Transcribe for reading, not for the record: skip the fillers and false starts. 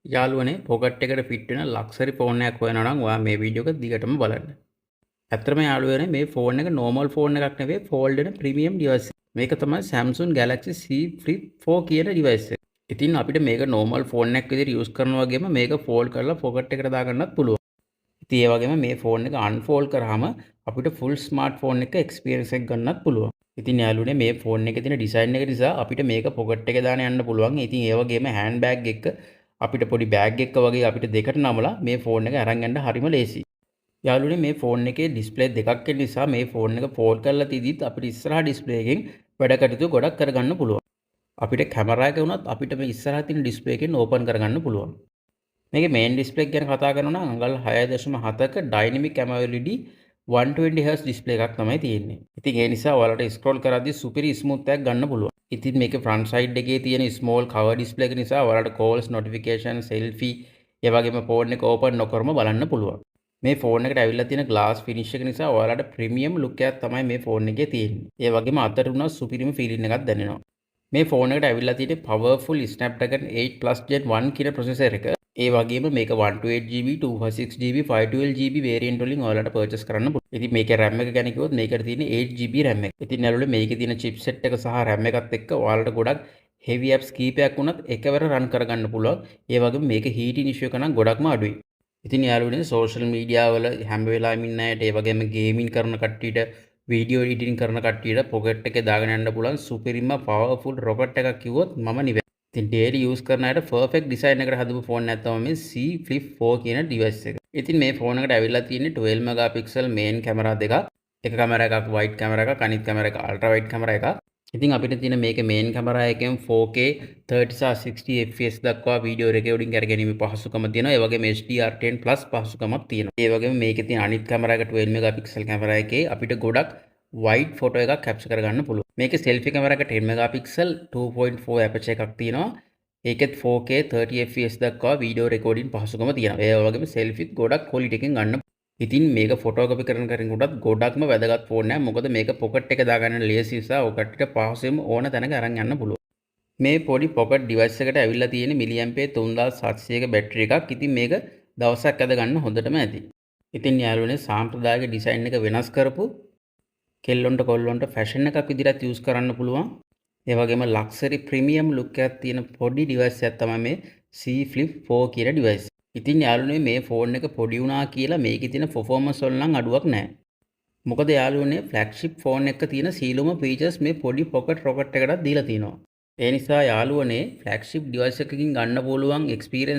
යාළුවනේ, පොකට් එකට ෆිට් වෙන ලක්සරි ෆෝන් එකක් හොයනවා නම් ඔයා මේ වීඩියෝ එක දිගටම බලන්න. ඇත්තටම යාළුවනේ, මේ ෆෝන් එක නෝමල් ෆෝන් එකක් නෙවෙයි, ෆෝල්ඩ් වෙන ප්‍රීමියම් ඩිවයිස් එකක්. මේක තමයි Samsung Galaxy Z Flip 4 කියන ඩිවයිස් එක. ඉතින් අපිට මේක නෝමල් ෆෝන් එකක් විදිහට යූස් කරනවා වගේම මේක ෆෝල්ඩ් කරලා පොකට් එකට දාගන්නත් පුළුවන්. ඉතින් ඒ වගේම මේ ෆෝන් එක අන්ෆෝල්ඩ් කරාම අපිට ෆුල් ස්මාර්ට් ෆෝන් එක එක්ස්පීරියන්ස් එකක් ගන්නත් පුළුවන්. ඉතින් යාළුවනේ, මේ ෆෝන් එකේ තියෙන ඩිසයින් එක නිසා අපිට මේක පොකට් එකේ දාන යන්න පුළුවන්. ඉතින් ඒ වගේම හෑන්ඩ් බෑග් එක අපිට පොඩි බෑග් එකක වගේ අපිට දෙකට නමලා මේ ෆෝන් එක අරන් යන්න හරිම ලේසියි. යාළුවනේ, මේ ෆෝන් එකේ ඩිස්ප්ලේ දෙකක් එන නිසා මේ ෆෝන් එක ෆෝල්ඩ් කරලා තියදිත් අපිට ඉස්සරහා ඩිස්ප්ලේ එකෙන් වැඩ කටයුතු ගොඩක් කරගන්න පුළුවන්. අපිට කැමරා එක වුණත් අපිට මේ ඉස්සරහා තියෙන ඩිස්ප්ලේ එකෙන් ඕපන් කරගන්න පුළුවන්. මේකේ මේන් ඩිස්ප්ලේ එක ගැන කතා කරනවා නම් අඟල් 6.7ක ඩයිනමික් AMOLED 120 Hz display එකක් තමයි තියෙන්නේ. ඉතින් ඒ නිසා ඔයාලට ස්ක්‍රෝල් කරද්දි සුපිරි ස්මූත් එකක් ගන්න පුළුවන්. ඉතින් මේකේ ෆ්‍රන්ට් සයිඩ් එකේ තියෙන ස්මෝල් කවර් ඩිස්ප්ලේ එක නිසා ඔයාලට කෝල්ස්, නොටිෆිකේෂන්, සෙල්ෆි, ඒ වගේම ෆෝන් එක ඕපන් නොකරම බලන්න පුළුවන්. මේ ෆෝන් එකට ඇවිල්ලා තියෙන ග්ලාස් ෆිනිෂ් එක නිසා ඔයාලට ප්‍රීමියම් ලුක් එකක් තමයි මේ ෆෝන් එකේ තියෙන්නේ. ඒ වගේම අතට උනත් සුපිරිම ෆීලිං එකක් දැනෙනවා. මේ ෆෝන් එකට ඇවිල්ලා තියෙන්නේ පවර්ෆුල් Snapdragon 8 Plus Gen 1 කියන ප්‍රොසෙසර් එක. ඒ වගේම මේක 128 GB, 256 GB, 512 GB variant වලින් ඔයාලට පර්චේස් කරන්න පුළුවන්. ඉතින් මේකේ RAM එක ගැන කිව්වොත් මේකට තියෙන්නේ 8 GB RAM එක. ඉතින් යාළුවනේ, මේකේ තියෙන චිප්සෙට් එක සහ RAM එකත් එක්ක ඔයාලට ගොඩක් හෙවි ඇප්ස් කීපයක් වුණත් එකවර රන් කරගන්න පුළුවන්. ඒ වගේම මේක හීටින් ඉෂුව එක නම් ගොඩක්ම අඩුයි. ඉතින් යාළුවනේ, සෝෂල් මීඩියා වල හැම වෙලාවෙම ඉන්න අයට, ඒ වගේම ගේමින් කරන කට්ටියට, වීඩියෝ එඩිටිං කරන කට්ටියට පොකට් එකේ දාගෙන යන්න පුළුවන් සුපිරිම පවර්ෆුල් රොකට් එකක් කිව්වොත් මම නිවැරදි. ඉතින් ඩේලි යූස් කරන අයට පර්ෆෙක්ට් ඩිසයින් එකට හදපු ෆෝන් එකක් තමයි මේ Z Flip 4 කියන ඩිවයිස් එක. ඉතින් මේ ෆෝන් එකට ඇවිල්ලා තියෙන්නේ 12 මෙගාපික්සල් මේන් කැමරා දෙකක්. එක කැමරා එකක් වයිඩ් කැමරා එකක්, අනිත් කැමරා එක අල්ට්‍රා වයිඩ් කැමරා එකක්. ඉතින් අපිට තියෙන මේකේ මේන් කැමරා එකෙන් 4K 30 සහ 60 fps දක්වා වීඩියෝ රෙකෝඩින් කරගැනීමේ පහසුකම තියෙනවා. ඒ වගේම HDR10 Plus පහසුකමක් තියෙනවා. ඒ වගේම මේකේ තියෙන අනිත් කැමරා එක 12 මෙගාපික්සල් කැමරා එකේ අපිට ගොඩක් වයිඩ් ෆොටෝ එකක් කැප්චර් කරගන්න පුළුවන්. මේකේ සෙල්ෆි කැමරා එක 10 මෙගාපික්සල් 2.4 ඇපචර් එකක් තියෙනවා. ඒකෙත් 4K 30 fps දක්වා වීඩියෝ රෙකෝඩින් පහසුකම තියෙනවා. ඒ වගේම සෙල්ෆිත් ගොඩක් ක්වොලිටි එකෙන් ගන්න. ඉතින් මේක ෆොටෝග්‍රැෆි කරන කෙනෙකුටත් ගොඩක්ම වැදගත් ෆෝන් එකක්. මොකද මේක පොකට් එක දාගන්න ලේසි නිසා ඔය කට්ටියට පහසුවෙන්ම ඕන තැනක අරන් යන්න පුළුවන්. මේ පොඩි පොකට් ඩිවයිස් එකට ඇවිල්ලා තියෙන මිලිඇම්පියර් 3700ක බැටරි එකක්. ඉතින් මේක දවසක් ඇද ගන්න හොඳටම ඇති. ඉතින් යාළුවනේ, සාම්ප්‍රදායික ඩිසයින් එක වෙනස් කරපු, කෙල්ලොන්ට කොල්ලොන්ට ෆැෂන් එකක් විදිහට යූස් කරන්න පුළුවන්. ඒ වගේම ලක්සරි ප්‍රීමියම් ලුක් එකක් තියෙන පොඩි ඩිවයිස් එකක් තමයි මේ Z Flip 4 කියන ඩිවයිස්. ඉතින් යාළුවනේ, මේ ෆෝන් එක පොඩි වුණා කියලා මේකේ තියෙන පර්ෆෝමන්ස් වල නම් අඩුවක් නැහැ. මොකද යාළුවනේ, ෆ්ලැග්ෂිප් ෆෝන් එකක තියෙන සියලුම ෆීචර්ස් මේ පොඩි පොකට් රොකට් එකටත් දීලා තියෙනවා. ඒ නිසා යාළුවනේ, ෆ්ලැග්ෂිප් ඩිවයිස් එකකින් ගන්න පුළුවන් එක්ස්පීරියන්ස්